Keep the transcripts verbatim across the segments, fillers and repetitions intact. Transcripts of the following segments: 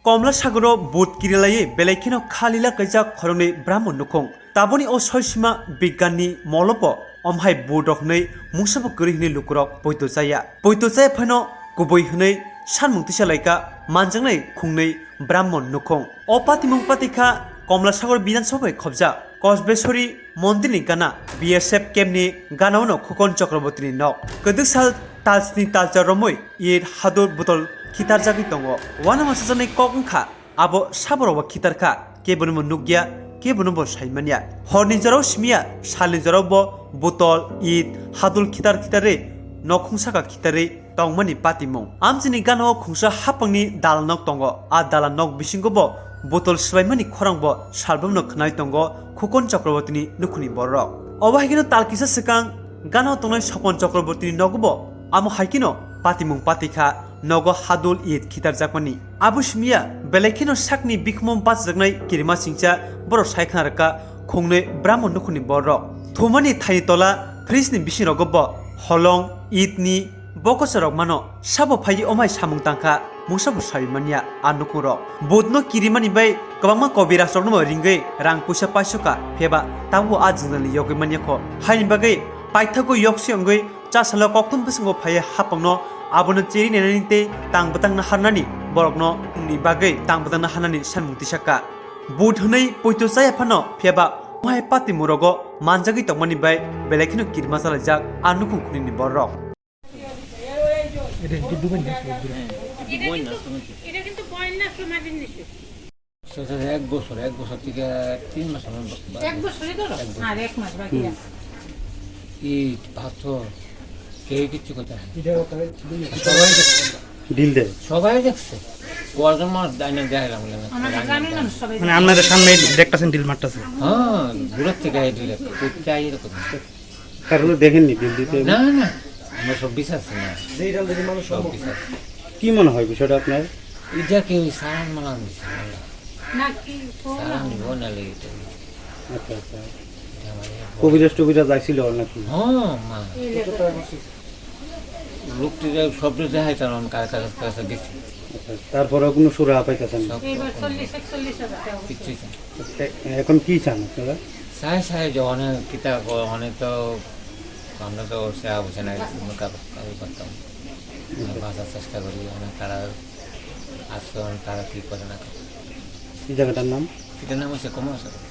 Komla sagoro vote kirilaiwi belai kheno kha lila kaijak khoroknwi Brahmon nukhung. Taboni o soisima bigyanni molobo omhai vote rok hwnwi mungsabo kwrwi hwnwi lukurok poito chaya. Poito chaya phano kubui hwnwi sanmung tisa laika manjaknai khungnwi Brahmon nukhung. O patimung patikha Komla Sagor Bidhan Sabha bai khobjak Kosbeswari Mondirni gana B S F campni ganaono Khukon Chakrabortini nok. Kwdwk sal talsni talcha romwi Eid hadur botol khitarjagwi tongo. Uanama sajaknai kok wngkha, abo saborokbo khitarkha, kebonobo nukya, kebonobo saimanya. Horni jorao simiya, salni jorao bo botol, Eid, hadul khitar khitarwi nok khungsaka khitarwi tongmani patimung. Amchini gana-o khungsa hapangni dalanok tongo. A dalanok bisingo bo botol swbaimani khorangbo salbamno khwnai tongo Khukon Chakrabortini nukhungni bororok. Obo hai kheno tal kisa swkang gana-o tongnai Sopon Chakrabortini nogobo amo hai kheno patimung patikha nogo hadul Eid khitarjakmani. Abo simiya belai kheno sakni bikhumo bachajaknai kirima singcha borok sai khna rwkha khungnwi Brahmon nukhungni bororok. Thumani thaini tola fridge ni bisingrogo bo holong, Eid ni bokosarok mano sabo phaiwi omhai samung tangkha mungsabo sawi manya a nukhungrok. Vote no kirimani bai kwbangma kobirasrokno bo ringwi rang puisa paisoka phiyaba tabukbo a jwngjal ni yogwi manya kho. Haini bagwi paithago yoksi wngwi chasalo kokthum bwskango phaiwi hapangno abono cheri nainani tei tang bwtangna harnani borokno ni bagwi tang bwtangna harnani sanmung tisakha. Vote hwnwi poito chaya phano phiyaba mohai patimung rogo manjagwi tongmani bai belai kheno kirima chalaijak a nukhung khunini bororok. এটা কিন্তু, এটা কিন্তু বন্যা আসলে মাটির নিচে। সেটা এক বছর, এক বছর থেকে তিন মাস আমার বা-, এক বছরই ধরো? এক বছর। আর এক মাস বাকি হুম। আছে। ইট, পাথর, কেউ কিচ্ছু করতে পারে না। এটা ওখানে সবাই দেখছে। ঢিল দেয়। সবাই দেখছে। কয়েকজন মানুষ যায় না, যায় না বলে না। আমাদের গ্রামের মানুষ সবাই মানে দেখছে। আপনাদের সামনে দেখতেছেন ঢিল মারতেছে? হ্যাঁ, দূরের থেকে এই ঢিল একটা। কোথায় এরকম? কারণ দেখেননি ঢিল দিতে? না, না, আমরা সব বিশ্বাস না। যে এটা যদি মানুষ সব সম্ভব। বিশ্বাস। কি মনে হয় বিষয়টা আপনার? এটা কি ওই সালান মালান দিছে, না? না, কি করলাম? সালান দিব না, লেগে যাবে। আচ্ছা, আচ্ছা। এটা আমার ইয়ে কবিরাজ টবিরাজ আইছিল নাকি? হ্যাঁ, মা। এই লেগে। লোকটি যে শব্দ দেখাইতাম, আমি কার কাছে, কাছে গেছি। আচ্ছা, তারপরে কোনো সুরা পাইতেছেন? সব এবার চল্লিশ, একচল্লিশ হাজার টাকা। কিচ্ছুই চাই। এ-, এখন কি চান আপনারা? চাই, চাই যে অনেক কিতা ক-, অনেক তো আমরা তো সেবা বুঝে না, কোনো কারো, কারো করতাম। আমরা বাঁচার চেষ্টা করি, অনেক তারা আসছে, অনেক তারা কি করে না করে। এই জায়গাটার নাম? এটার নাম হচ্ছে কমলাসাগর।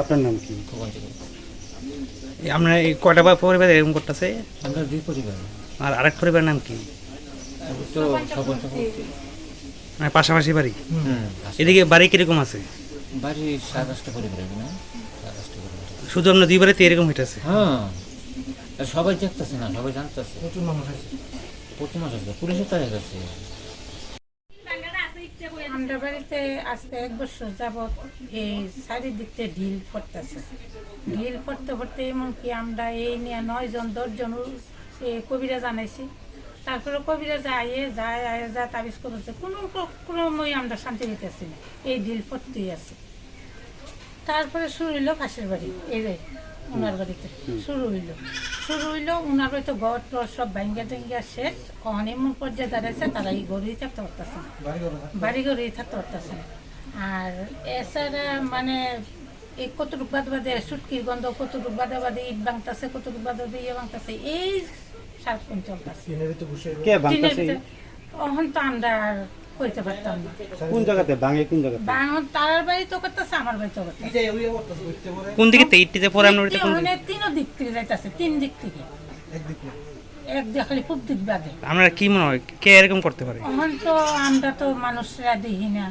আপনার নাম কি? খোকন চক্রবর্তী। এই আপনার এই কয়টা বা পরিবার এরকম করতেছে? আমরা দুই পরিবার। আর আরেক পরিবার নাম কি? আমি তো সব, সব। মানে পাশাপাশি বাড়ি? হুম, পাশাপাশি। এদিকে বাড়ি কিরকম আছে? বাড়ি সাত আটটা পরিবার হবে না? সাত আটটা পরিবার। শুধু আপনার দুই বাড়িতে এরকম হইতেছে? হ্যাঁ। আর সবাই দেখতেছে না, সবাই জানতেছে। প্রচুর মানুষ আছে। প্রচুর মানুষ আছে। পুলিশও তাড়া গেছে। আমরা বাড়িতে আজকে এক বছর যাবত এই চারিদিক থেকে ঢিল পড়তেছে। ঢিল পড়তে পড়তে এমনকি আমরা এই নিয়ে নয় জন, দশ জন উ-, এ, কবিরাজ আনাইছি। তারপরে কবিরাজ আইয়ে যায়, আইয়ে যায়, তাবিজ কবজ দেয়। কোনো ক-, ক্রমেই আমরা শান্তি পেতেছি না। এই ঢিল পড়তেই আছে। তারপরে শুরু হইলো পাশের বাড়ি, এই যে ওনার বাড়িতে হুম। শুরু হইলো। শুরু হইলো, ওনার বাড়িতে ঘর টর সব ভাঙ্গা টেঙ্গা শেষ। অখন এমন পর্যায়ে দাঁড়াইছে, তারা এই ঘরেই থাকতে পারতেছে না। বাড়ি ঘরে থাকতে পারতেছে না। আর এছাড়া মানে এই কতটুক বাদে বাদে সুটকির গন্ধ, কতটুক বাদে বাদে ইট ভাঙতাছে, কতটুক বাদে বাদে ইয়ে ভাঙতাছে, এই সারাক্ষণ চলতেছে। টিনের ভিতরে বসে কে টিনের ভাঙতাছে? ভিতরে, অখন তো আমরা আর করতে পারতাম না। কোন জায়গাতে ভাঙে, কোন জায়গাতে? ভাঙন তারার বাড়ি তো করতেছে, আমার বাড়ি তো করতেছে। কোন দিকে তে ইটটি যে পড়ে, আমরা ওটা কোন দিকে? মানে তিন দিক থেকে যাইতেছে, তিন দিক থেকে। এক দিক না। এক দিক, খালি পূব দিক বাদে। আমরা কি মনে হয়, কে এরকম করতে পারে? অখন তো আমরা তো মানুষরা দেখি না,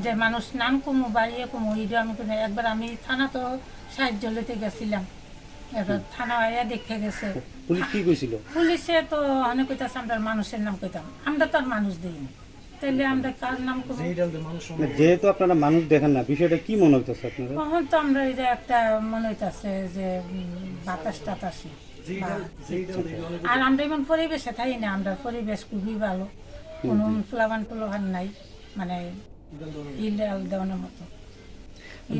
যে মানুষ নাম কমু, বাড়িয়ে কমু, এই যে আমি কোনো একবার আমি থানা তো সাহায্য লইতে গেছিলাম, এবার থানা আয়া দেখে গেছে। পুলিশ কি কইছিল? পুলিশে তো অনেক কইতাছে, আমরা মানুষের নাম কইতাম, আমরা তো আর মানুষ দেই না, তাহলে আমরা কার নাম কমু? না, যেহেতু আপনারা মানুষ দেখেন না, বিষয়টা কি মনে হইতেছে আপনাদের? অখন তো আমরা এই যে একটা মনে হইতাছে যে, উম, বাতাস টাতাসই। আর আমরা এমন পরিবেশে থাকি না, আমরা পরিবেশ খুবই ভালো, কোনো ফুলাবান টুলাবান নাই, মানে ইলাল দেওয়ানোর মতো।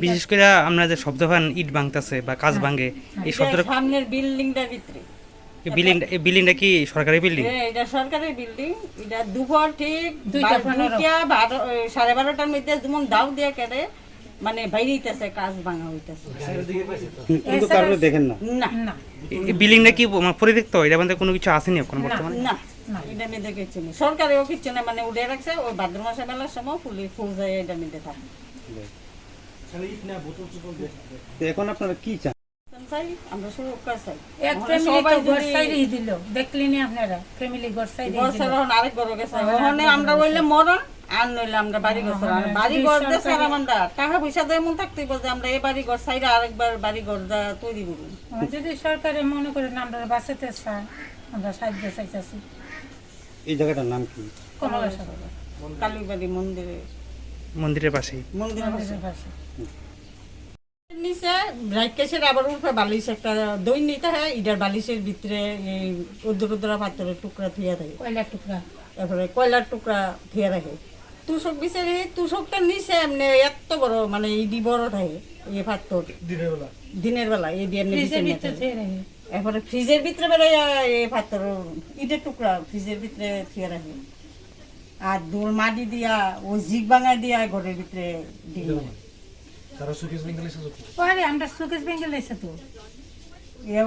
বিশেষ করে আমরা যে শব্দ পান ইট ভাঙতাছে বা কাজ হ্যাঁ। ভাঙে, হ্যাঁ। এই শব্দটা সামনের বিল্ডিংটার ভিতরে। বিল্ডিং, এই বিল্ডিংটা কি সরকারি বিল্ডিং? হ্যাঁ, এটা সরকারি বিল্ডিং। এটা দুপুর ঠিক দুইটা বারো, পনেরো। দুইটা বারো, ওই সাড়ে বারোটার মধ্যে যেমন দাও দিয়ে কেটে, মানে, বাইরে হইতেছে, কাজ ভাঙা হইতেছে। কিন্তু এছাড়া কারোর দেখেন না? না। না। এই, এই বিল্ডিংটা কি, মানে, পরিত্যক্ত? এটা মানে কোনো কিছু আসেনি এখন না, বর্তমানে? না, না। এটা আমি দেখেছি না। সরকারেও কিচ্ছু না, মানে, উঠে রাখছে, ওই ভাদ্র মাসে মেলার সময় পুলিশ, ফৌজ যায়, এটা নিতে থাকে। তো এখন আপনারা কি চান? চাই, আমরা সুরক্ষা চাই। এক আমরা ফ্যামিলি সবাই তো ঘর যদি ছাইড়ি দিল, দেখলেনি আপনারা? ফ্যামিলি ঘর ছাইড়ি ঘর দিল। ছাড়া এখন আরেক ঘরে গেছে। হ্যাঁ, ওখানে আরেক আমরা ঘরে হইলে গেছে। মরণ, আর নইলে আমরা বাড়ি ঘর হ্যাঁ, ছাড়া। হ্যাঁ, বাড়ি যদি ঘর দিয়ে সরকারি ছাড়া আমরা, টাকা পয়সা দিয়ে এমন থাকতে হইব যে আমরা এই বাড়ি ঘর ছাইড়া আরেকবার বাড়ি ঘর যা তৈরি করব। হ্যাঁ, যদি সরকারে মনে করেন আমরা বাঁচাতে চায়, আমরা সাহায্য চাইতেছি। এই জায়গাটার নাম কি? কমলা সাগর। কালীবাড়ি মন্দিরে। মন্দিরের পাশেই। মন্দিরের পাশে। মন্দিরের পাশে। নিচে ব্রাইট কেসের আবার উপরে বালিশ একটা দই নিতে হয়, ইটার বালিশের ভিতরে এই উদ্দুর উদ্দুরা পাথরের টুকরা থুয়া থাকে। কয়লার টুকরা। তারপরে কয়লার টুকরা থুয়া থাকে। তুষক বিচারি, তুষকটা নিচে এমনি এত বড়, মানে, ইডি বড় থাকে, এই পাথর। দিনের বেলা? দিনের বেলা, এই দিয়ে এমনি ফ্রিজের ভিতরে ভিতরে থাকে। থুয়ে রাখে। এরপরে ফ্রিজের ভিতরে বেরোয় এই পাথর, ইটের টুকরা ফ্রিজের ভিতরে থুয়ে রাখে। আর দোল মাটি দিয়া, ও জিগ ভাঙা দিয়া ঘরের ভিতরে ডিম। তারা সুকেশ বেঙ্গল এসে তো? আরে, আমরা সুকেশ বেঙ্গল এসে তো। এ